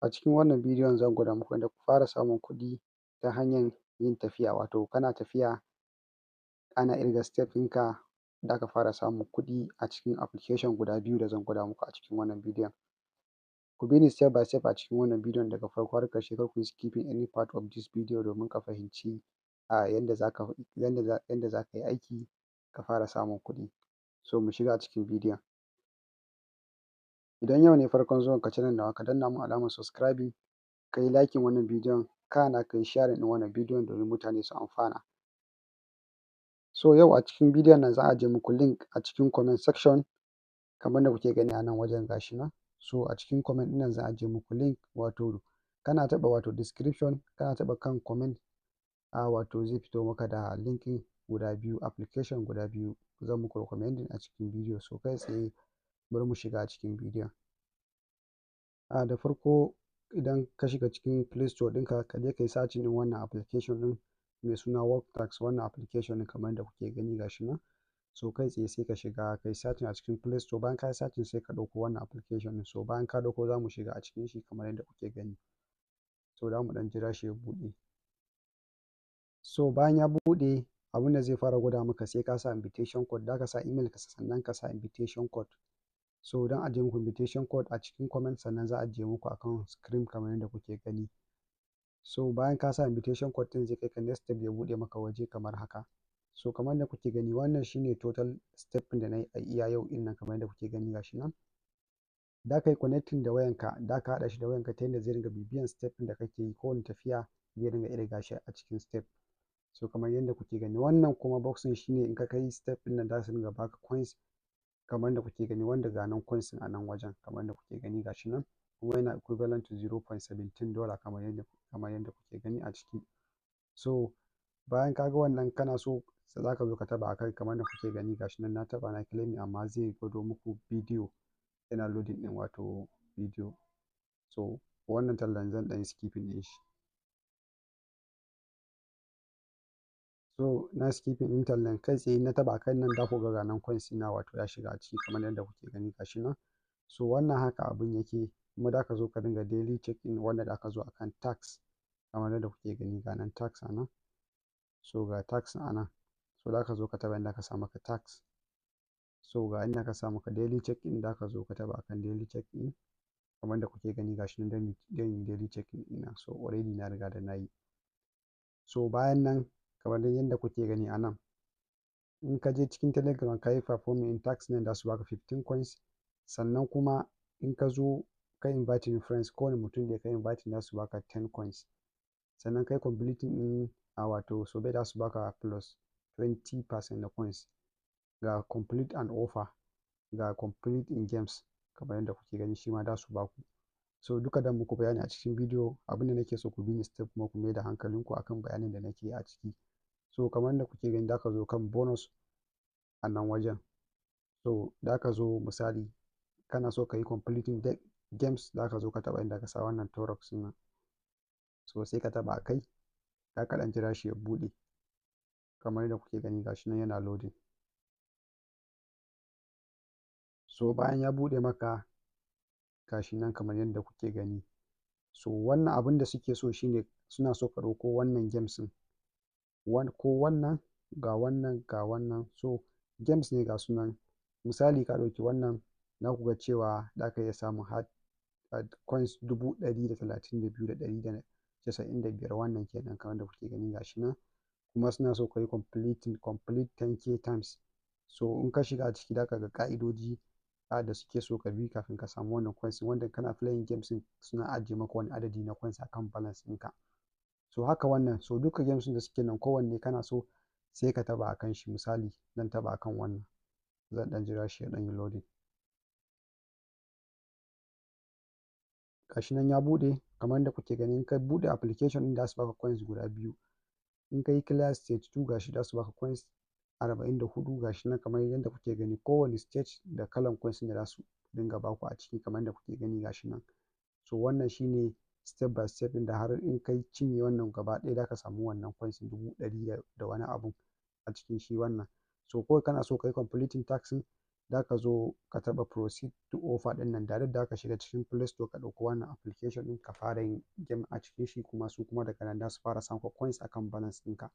A cikin wannan bidiyon zan gwada muku yadda ku fara samun kuɗi ta hanyar yin tafiya, wato kana tafiya ana ƙirga step ɗinka, za ka fara samun kuɗi a cikin application guda biyu da zan gwada muku a cikin wannan bidiyon. Ku bi ni step by step a cikin wannan bidiyon daga farko har ƙarshe, kar ku yi skipping any part of this video domin ka fahimci a yanda za ka yanda za ka yi aiki ka fara samun kuɗi. So mu shiga a cikin bidiyon. Idan yau ne farkon zuwanka channel nawa, ka danna mun alamar subscribing, ka yi liking wannan bidiyon, kana ka yi sharing ɗin wannan bidiyon domin mutane su amfana. So yau a cikin bidiyon nan zan ajiye muku link a cikin comment section kamar da kuke gani a nan wajen, ga shi nan. So a cikin comment ɗin nan zan ajiye muku link, wato kana taɓa wato description, kana taɓa kan comment a wato zai fito maka da link ɗin guda biyu, application guda biyu zan muku recommending a cikin bidiyo. So kai tsaye bari mu shiga cikin bidiyon. A da farko, idan ka shiga cikin Play Store ɗinka, ka je ka yi searching ɗin wannan application ɗin mai suna Work Task, wannan application ɗin kamar yadda kuke gani, ga shi nan. So kai tsaye sai ka shiga ka yi searching a cikin Play Store. Bayan ka yi searching, sai ka ɗauko wannan application ɗin. So bayan ka ɗauko, za mu shiga a cikin shi kamar yadda kuke gani. So za mu ɗan jira shi ya buɗe. So bayan ya buɗe, abin da zai fara gwada maka, sai ka sa invitation code, za ka sa email ka, sannan ka sa invitation code. So don ajiye muku invitation code a cikin comment, sannan za a ajiye muku akan screen kamar yadda kuke gani. So bayan ka sa invitation code ɗin, zai kai ka next step, ya buɗe maka waje kamar haka. So kamar yadda kuke gani, wannan shine total step ɗin da na yi a iya yau ɗin nan, kamar yadda kuke gani, ga shi nan. Za ka yi connecting da wayanka, za ka haɗa shi da wayanka ta yadda zai ringa bibiyan step ɗin da kake yi, kowane tafiya zai ringa ƙirga shi a cikin step. So kamar yadda kuke gani, wannan kuma box ɗin shine in ka kai step ɗin nan za su ringa baka coins kamar yadda kuke gani, wanda ga nan coins ɗin a nan wajen kamar yadda kuke gani, ga shi nan, kuma yana equivalent to $0.17 kamar yadda kuke gani a ciki. So bayan ka ga wannan, kana so za ka zo ka taɓa a kai kamar yadda kuke gani, ga shi nan na taɓa, na claiming, amma zai gwado muku bidiyo yana loading ɗin, wato bidiyo. So wannan tallan zan ɗan yi skipping ɗin shi. So na skipping ɗin tallan, kai tsaye na taɓa kan nan, za ku ga nan coins ɗina wato ya shiga a ciki kamar yadda kuke gani, ga shi nan. So wannan haka abun yake, kuma za ka zo ka dinga daily check in, wanda za ka zo akan task kamar yadda kuke gani, ga nan task a nan. So ga task a nan. So za ka zo ka taɓa inda aka sa maka task. So ga inda aka sa maka daily check in, za ka zo ka taɓa akan daily check in kamar yadda kuke gani, ga shi nan dan yi daily check in ɗina. So already na riga da na yi. So bayan nan, kamar dai yadda kuke gani a nan, in ka je cikin Telegram ka yi performing in task nan, za su baka 15 coins. Sannan kuma in ka zo ka inviting friends, kowane mutum da ka inviting za su baka 10 coins. Sannan kai completing ɗin a wato survey, za su baka plus 20% na coins. Ga complete an offer, ga complete in games kamar yadda kuke gani, shi ma za su baku. So duka dan muku bayani a cikin bidiyo, abin da nake so ku bi ni step kuma ku mai da hankalinku akan bayanin da nake a ciki. So kamar yadda kuke gani, za ka zo kan bonus a nan wajen. So za ka zo, misali kana so ka yi completing games, za ka zo ka taɓa inda ka sa wannan Torox ɗin nan. So sai ka taɓa a kai, za ka ɗan jira shi ya buɗe. Kamar yadda kuke gani, ga shi nan yana loading. So bayan ya buɗe maka, ga shi nan kamar yadda kuke gani. So wannan abin da suke so shine suna so ka ɗauko wannan games ɗin. Ko wannan, ga wannan, ga wannan. So games ne ga su nan. Misali ka ɗauki wannan, za ku ga cewa za ka iya samun har coins 132,195, wannan kenan, kamar yadda kuke gani, ga shi nan. Kuma suna so ka yi completing complete 10K times. So in ka shiga a ciki, za ka ga ƙa'idoji da suke so ka bi kafin ka samu wannan coins, wanda kana playing games ɗin suna ajiye maka wani adadi na coins akan balance ɗinka. So haka wannan, so duka games ɗin da suke nan, kowanne kana so sai ka taɓa akan shi. Misali zan taɓa akan wannan, zan ɗan jira shi ya ɗan yi loading. Ga shi nan ya buɗe kamar yadda kuke gani. In ka buɗe application ɗin, za su baka coins guda biyu. In ka yi clear stage 2, ga shi za su baka coins 44, ga shi nan kamar yadda kuke gani, kowane stage da kalan coins ɗin da za su dinga baku a ciki kamar yadda kuke gani, ga shi nan. So wannan shine step by step ɗin da har in kai cinye wannan gaba ɗaya, za ka samu wannan coins 100,000 da wani abu a cikin shi wannan. So kawai kana so ka yi completing task ɗin. Za ka zo ka taɓa proceed to offer ɗin nan direct, za ka shiga cikin Play Store ka ɗauko wannan application ɗin ka fara yin game a cikin shi, kuma su kuma daga nan za su fara sa maka coins akan balance ɗinka.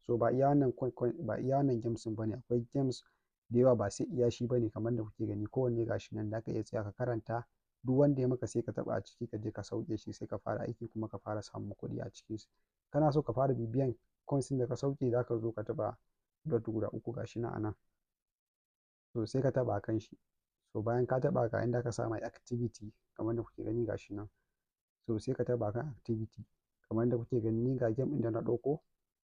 So ba iya wannan coin, ba iya wannan games ɗin bane, akwai games da yawa, ba sai iya shi bane. Kamar da kuke gani, kowanne gashi nan, za ka iya tsaya ka karanta. Duk wanda ya maka, sai ka taɓa a ciki, ka je ka sauke shi, sai ka fara aiki kuma ka fara samun kuɗi a cikin shi. Kana so ka fara bibiyan coins ɗin da ka sauke, za ka zo ka taɓa dot guda uku, gashi nan a nan. So sai ka taɓa kan shi. So bayan ka taɓa, ga inda aka sa my activity, kamar da kuke gani, gashi nan. So sai ka taɓa kan activity. Kamar da kuke gani, ni ga game ɗin da na ɗauko,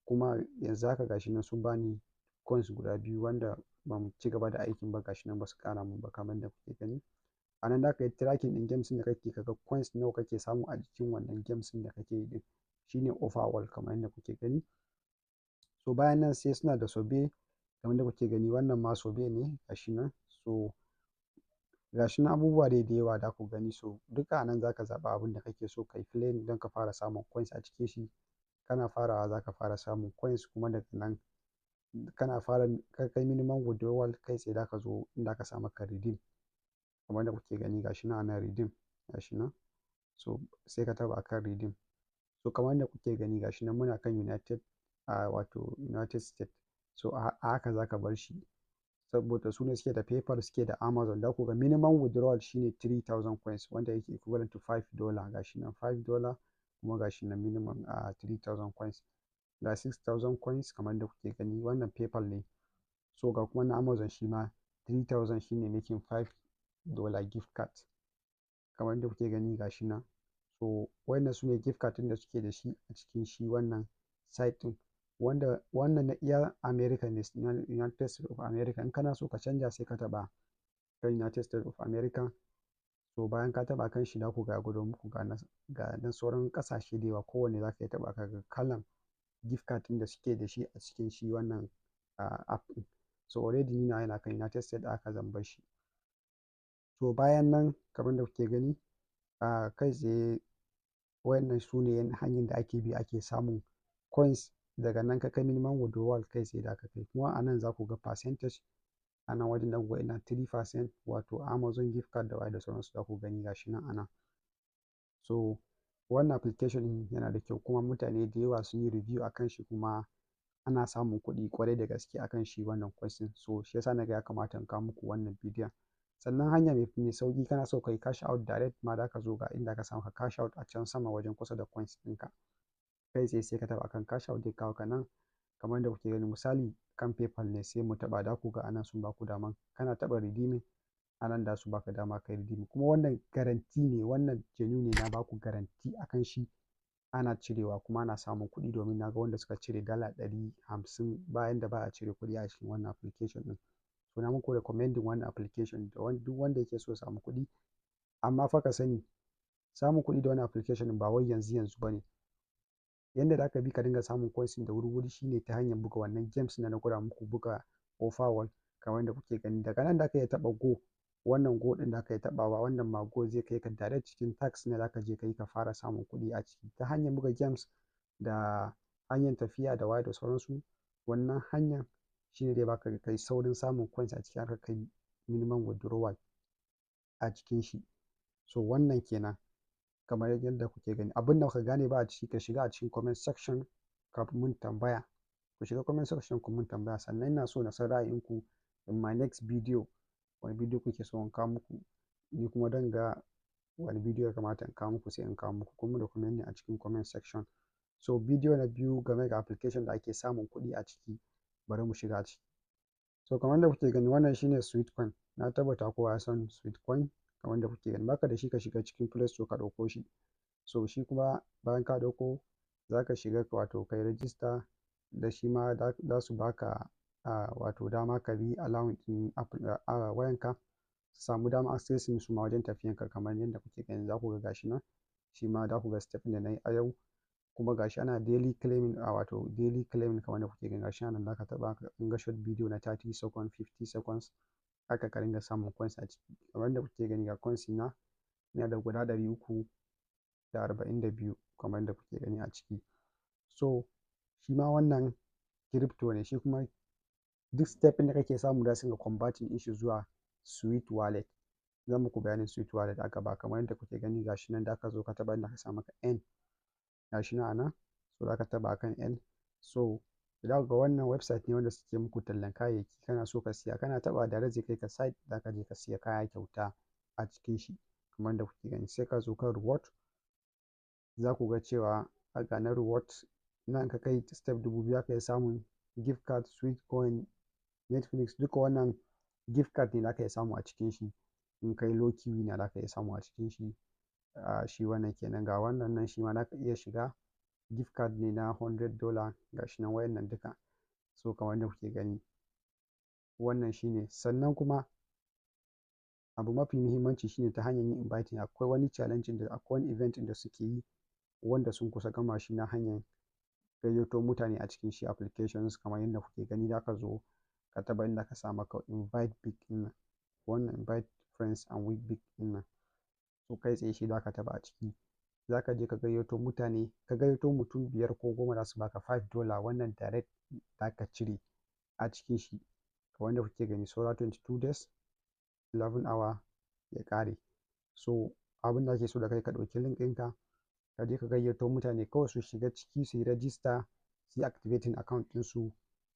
kuma yanzu haka gashi nan sun bani coins guda biyu wanda ban ci gaba da aikin ba. Gashi nan ba su ƙara mun ba, kamar da kuke gani. A nan za ka yi tracking ɗin games ɗin da kake, ka ga coins nawa kake samu a jikin wannan games ɗin da kake yi ɗin. Shine offer wall, kamar yadda kuke gani. So bayan nan sai suna da survey, kamar yadda kuke gani, wannan ma survey ne, gashi nan. So gashi nan abubuwa dai da yawa da ku gani. So duka a nan za ka zaɓi abin da kake so ka yi playing don ka fara samun coins a cikin shi. Kana farawa za ka fara samun coins, kuma daga nan kana fara ka kai minimum withdrawal, kai tsaye za ka zo inda aka sa maka redeem, kamar da kuke gani, gashi nan ana redeem, gashi nan. So sai ka taɓa akan redeem. So kamar yadda kuke gani, gashi nan muna kan United, wato United States. So a haka za ka bar shi saboda su ne suke da PayPal, suke da Amazon. Da ku ga minimum withdrawal shine 3000 coins, wanda yake equivalent to $5. Gashi nan $5, kuma gashi nan minimum a 3000 coins. Ga 6000 coins, kamar da kuke gani, wannan PayPal ne. So ga kuma na Amazon, shi ma 3000 shine making $5 gift card, kamar da kuke gani, gashi nan. So wannan su ne gift card ɗin da suke da shi a cikin shi wannan site ɗin, wanda wannan na iya America ne, United States of America. In kana so ka canja, sai ka taɓa kan United States of America. So bayan ka taɓa kan shi, za ku ga gwado muku ga nan sauran ƙasashe da yawa. Kowanne za ka iya taɓa ka ga kalan gift card ɗin da suke da shi a cikin shi wannan app ɗin. So already ni nawa yana kan United States, haka zan bar shi. So bayan nan, kamar da kuke gani, kai tsaye wayannan su ne hanyar da ake bi ake samun coins. Daga nan ka kai minimum withdrawal, kai tsaye da ka kai. Kuma a nan za ku ga percentage a nan wajen da ku ga ina 3%, wato Amazon gift card da waye da sauransu, za ku gani, gashi nan a nan. So wannan application ɗin yana da kyau, kuma mutane da yawa sun yi review a kan shi, kuma ana samun kuɗi ƙwarai da gaske akan shi wannan coins ɗin. So shi yasa na ga ya kamata in kawo muku wannan bidiyon. Sannan hanya mai sauƙi, kana so ka yi cash out direct ma, za ka zo ga inda ka samu ka cash out a can sama wajen kusa da coins ɗinka. Kai tsaye sai ka taɓa akan cash out, zai kawo ka nan, kamar da kuke gani. Misali kan PayPal ne, sai mu taɓa. Da ku ga anan sun baku daman, kana taɓa redeeming anan, da su baka dama kai redeeming. Kuma wannan guarantee ne, wannan genuine ne, na baku guarantee akan shi. Ana cirewa kuma ana samun kuɗi, domin na ga wanda suka cire $150 bayan da ba a cire kuɗi a cikin wannan application ɗin. So na muku recommending wannan application da duk wanda yake so ya samu kuɗi. Amma fa ka sani, samun kuɗi da wannan application ɗin ba wai yanzu yanzu ba ne. Yanda za ka bi ka dinga samun coins da wuri-wuri shine ta hanyar buga wannan games da na gwada muku, buga offer wall, kamar yadda kuke gani. Daga nan za ka iya taɓa go, wannan go ɗin da ka iya taɓawa, wannan ma go, zai kai ka direct cikin task ne, za ka je ka yi ka fara samun kuɗi a ciki ta hanyar buga games da hanyar tafiya da waye da sauransu. Wannan hanyar shine zai baka kai saurin samun coins a ciki har ka kai minimum withdrawal a cikin shi. So wannan kenan, kamar yadda kuke gani. Abin da baka gane ba a ciki, ka shiga a cikin comment section ka mun tambaya. Ku shiga comment section ku mun tambaya. Sannan ina so na san ra'ayinku in my next video, wani bidiyo kuke so in kawo muku. Ni kuma dan ga wani bidiyo ya kamata in kawo muku, sai in kawo muku kuma da comment a cikin comment section. So bidiyo na biyu game da application da ake samun kuɗi a ciki, bari mu shiga ciki. So kamar da kuke gani, wannan shine Sweatcoin. Na tabbata kowa ya san Sweatcoin. Kamar da kuke gani, baka da shi, ka shiga cikin Play Store ka ɗauko shi. So shi kuma bayan ka ɗauko, za ka shiga, wato kai register da shi ma, za su baka wato dama ka bi allowing ɗin wayanka su samu dama accessing su ma wajen tafiyanka. Kamar yadda kuke gani, za ku ga gashi nan, shi ma za ku ga step da na yi a yau. Kuma gashi ana daily claiming, wato daily claiming, kamar da kuke gani, gashi nan za ka taɓa ka ga short video na 30 seconds, 50 seconds, haka ka ringa samun coins a ciki. Kamar yadda kuke gani, ga coins na, ina da guda 342, kamar yadda kuke gani a ciki. So shi ma wannan crypto ne shi kuma. Duk step ɗin da kake samu za su dinga converting ɗin shi zuwa Sweat Wallet. Zan muku bayanin Sweat Wallet a gaba. Kamar yadda kuke gani, gashi nan, da ka zo ka taɓa inda aka sa maka N, gashi nan a nan. So za ka taɓa akan N. So za ku ga wannan website ne wanda suke muku tallan kayayyaki. Kana so ka siya, kana taɓa, direct zai kai ka site, za ka je ka siya kaya kyauta a cikin shi. Kamar yadda kuke gani, sai ka zo kan reward, za ku ga cewa ga na reward nan. Ka kai step 2000, za ka iya samun gift card, Sweat coin, Netflix. Duka wannan gift card ne za ka iya samu a cikin shi. In kai lucky winner, za ka iya samu a cikin shi. Shi wannan kenan. Ga wannan nan, shi ma za ka iya shiga, gift card ne na $100. Ga shi nan, wayannan duka. So kamar yadda kuke gani, wannan shine. Sannan kuma abu mafi muhimmanci shine ta hanyar yin inviting. Akwai wani challenge da akwai wani event da suke yi wanda sun kusa gama shi, na hanyar gayyato mutane a cikin shi applications. Kamar yadda kuke gani, za ka zo ka taɓa inda ka sa maka invite big ɗin nan, wannan invite friends and win big ɗin nan. So kai tsaye shi za ka taɓa a ciki, za ka je ka gayyato mutane. Ka gayyato mutum biyar ko 10, za su baka $5. Wannan direct za ka cire a cikin shi. Kamar yadda kuke gani, saura 22 days 11 hour ya ƙare. So abin da ake so da kai, ka ɗauki link ɗinka, ka je ka gayyato mutane kawai su shiga ciki, su yi register, su yi activating account ɗinsu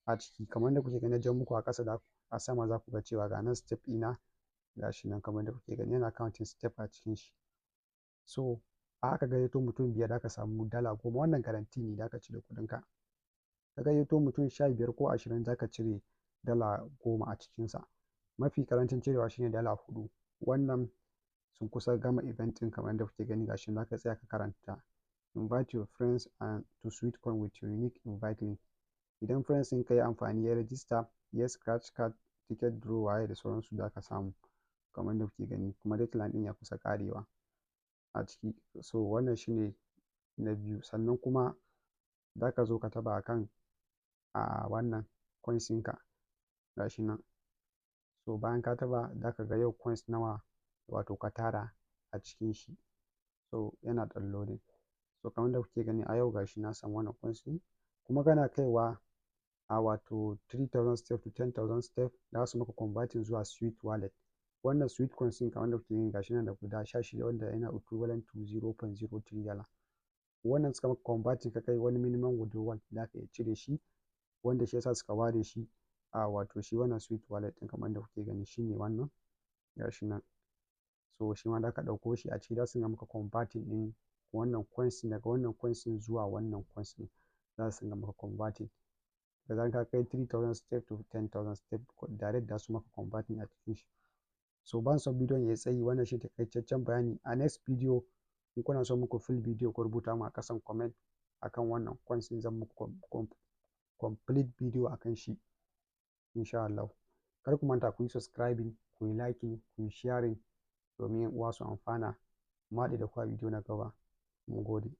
a ciki. Kamar yadda kuke gani, na jan muku a ƙasa da a sama, za ku ga cewa ga nan step ɗina, ga shi nan. Kamar yadda kuke gani, yana counting step a cikin shi. So a haka gayyato mutum biyar, za ka samu $10. Wannan guarantee ne, za ka cire kuɗinka. Ka gayyato mutum 15 ko 20, za ka cire $10 a cikinsa. Mafi karancin cirewa shine $4. Wannan sun kusa gama event ɗin. Kamar yadda kuke gani, gashi za ka tsaya ka karanta "Invite your friends and to Sweatcoin with your unique invite link". Idan friends ɗinka ya amfani, ya register, ya scratch card, ticket draw, waye da sauransu, za ka samu. Kamar yadda kuke gani kuma, deadline ɗin ya kusa ƙarewa a ciki. So wannan shine na biyu. Sannan kuma za ka zo ka taɓa akan a wannan coins ɗinka, gashi nan. So bayan ka taɓa, za ka ga yau coins nawa wato ka tara a cikin shi. So yana ɗan loading. So kamar da kuke gani, a yau gashi na samu wannan coins ɗin. Kuma kana kaiwa a wato 3000 step to 10,000 step, za su maka converting zuwa Sweat Wallet. Wannan Sweat coins ɗin, kamar da kuke gani, gashi nan da guda 16, wanda yana equivalent to $0.03. Wannan suka maka converting, ka kai wani minimum withdrawal, za ka iya cire shi, wanda shi yasa suka ware shi a wato shi wannan Sweat Wallet ɗin. Kamar da kuke gani, shine wannan, gashi nan. So shi ma za ka ɗauko shi a ciki, za su dinga maka converting ɗin wannan coins ɗin, daga wannan coins ɗin zuwa wannan coins ɗin za su dinga maka converting. Da zarar ka kai 3000 step to 10,000 step, direct za su maka converting a cikin shi. So ban son bidiyon ya yi tsayi. Wannan shi takaitaccen bayani. A next video, in kuna son muku full video, ku rubuta mu a ƙasan comment akan wannan coins ɗin, zan muku complete video akan shi insha Allah. Kar ku manta ku yi subscribing, ku yi liking, ku yi sharing domin 'yan uwa su amfana. Mu haɗu da ku a bidiyo na gaba. Mun gode.